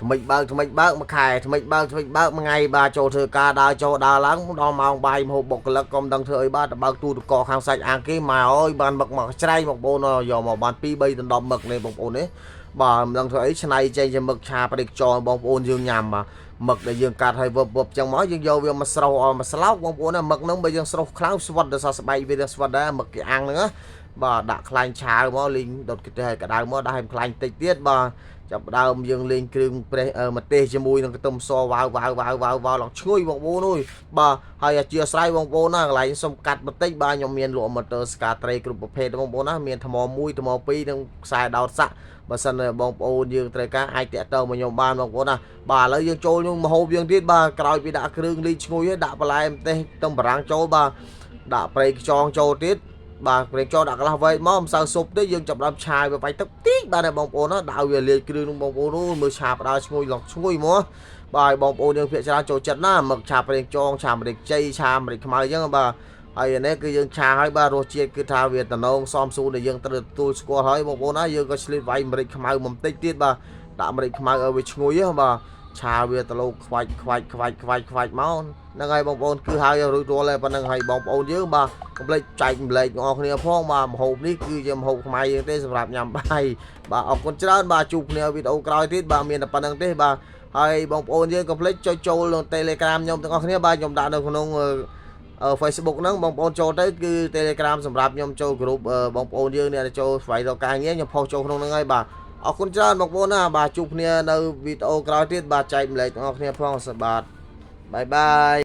ថ្មិចបើកថ្មិចបើកមួយខែថ្មិចបើកថ្មិចបើកមួយថ្ងៃបាទចូលធ្វើការដើរចូលដើរឡើងដល់ម៉ោងបាយមហូបបុគ្គលិកក៏មិនដឹងធ្វើអីបាទទៅបើកទូទឹកកកខាងសាច់អាងគេមកអើយបានមឹកមកច្រែងបងប្អូនយកមកបាន2 3ដណ្ដប់មឹកនេះបងប្អូននេះបាទមិនដឹងធ្វើអីឆ្នៃចេញជាមឹកឆាប្រេកចរបងប្អូនយើងញ៉ាំបាទមឹកដែលយើងកាត់ឲ្យវឹបវឹបចឹងមកយើងយកវាមកស្រុះឲ្យមកស្លោកបងប្អូនណាមឹកហ្នឹងបើយើងស្រុះខ្លាំងស្វិតដល់សស្បែកវាស្វិតដែរមឹកគេអាំងហ្នឹងណាបាទដាក់ខ្លាញ់ឆាវមកលីងដុតគេឲ្យក្តៅមកដាក់ឲ្យខ្លាញ់តិចទៀតបាទចាប់ដើមយើងលេងគ្រឿងប្រេះម្ទេសជាមួយនឹងខ្ទឹមសវ៉ាវវ៉ាវវ៉ាវវ៉ាវវ៉ាវឡើងឈ្ងុយបងប្អូនអើយបាទហើយអធិស្ឋានបងប្អូនណាកន្លែងសុំកាត់បន្តិចបាទខ្ញុំមានលក់ម៉ូទ័រស្កាត្រីគ្រប់ប្រភេទបងប្អូនណាមានថ្ម1ថ្ម2និងខ្សែដោតសាក់បើសិនបងប្អូនយើងត្រូវការអាចតាក់ទងមកខ្ញុំបានបងប្អូនណាបាទឥឡូវយើងចូលខ្ញុំមហូបយើងទៀតបាទក្រោយពីដាក់គ្រឿងលីងឈ្ងុយហើយដាក់បន្លែម្ទេសខ្ទឹមបារាំងចូលបាទដាក់ប្រេងខ្យងចូលទៀតបាទប្រេងចូលដាក់កន្លះវែកមកម្សៅស៊ុបទេយើងចាប់ដើមឆាយវាបាយទឹកតិចបាទបងប្អូនណាដាក់វាលាយគ្រឿងនឹងបងប្អូនអូមើលឆាបដើឈ្ងុយឡងឈ្ងុយមកបាទបងប្អូនយើងភាគច្រើនចូលចិត្តណាមកឆាប្រេងចងឆាម្រេចជ័យឆាម្រេចខ្មៅអញ្ចឹងបាទហើយនេះគឺយើងឆាហើយបាទរសជាតិគឺថាវាតំណងសមស៊ូដែលយើងត្រូវទទួលស្គាល់ហើយបងប្អូនណាយើងក៏ឆ្លៀតវាយម្រេចខ្មៅបន្តិចទៀតបាទដាក់ម្រេចខ្មៅឲ្យវាឈ្ងុយបាទឆាវាទៅលោកខ្វាច់ខ្វាច់ខ្វាច់ខ្វាច់ខ្វាច់មកហ្នឹងហើយបងប្អូនគឺហើយរួចរាល់ហើយប៉ុណ្្នឹងហើយបងប្អូនយើងបាទកុំភ្លេចចែកម្លែកបងប្អូនគ្នាផងបាទម្ហូបនេះគឺជាម្ហូបខ្មែរយើងទេសម្រាប់ញ៉ាំបាយបាទអរគុណច្រើនបាទជួបគ្នាវីដេអូក្រោយទៀតបាទមានតែប៉ុណ្្នឹងទេបាទហើយបងប្អូនយើងកុំភ្លេចចុចចូលក្នុង Telegram ខ្ញុំទាំងអស់គ្នាបាទខ្ញុំដាក់នៅក្នុង Facebook ហ្នឹងបងប្អូនចូលទៅគឺ Telegram សម្រាប់ខ្ញុំចូលក្រុមបងប្អូនយើងអ្នកចូលស្វែងរកការងារខ្ញុំផុសចូលក្នុងហ្នឹងហើយបាទអរគុណច្រើនបងប្អូនណាបាទជួបគ្នានៅវីដេអូក្រោយទៀតបាទចែកម្លែកទាំងអស់គ្នាផងបាទ bye bye.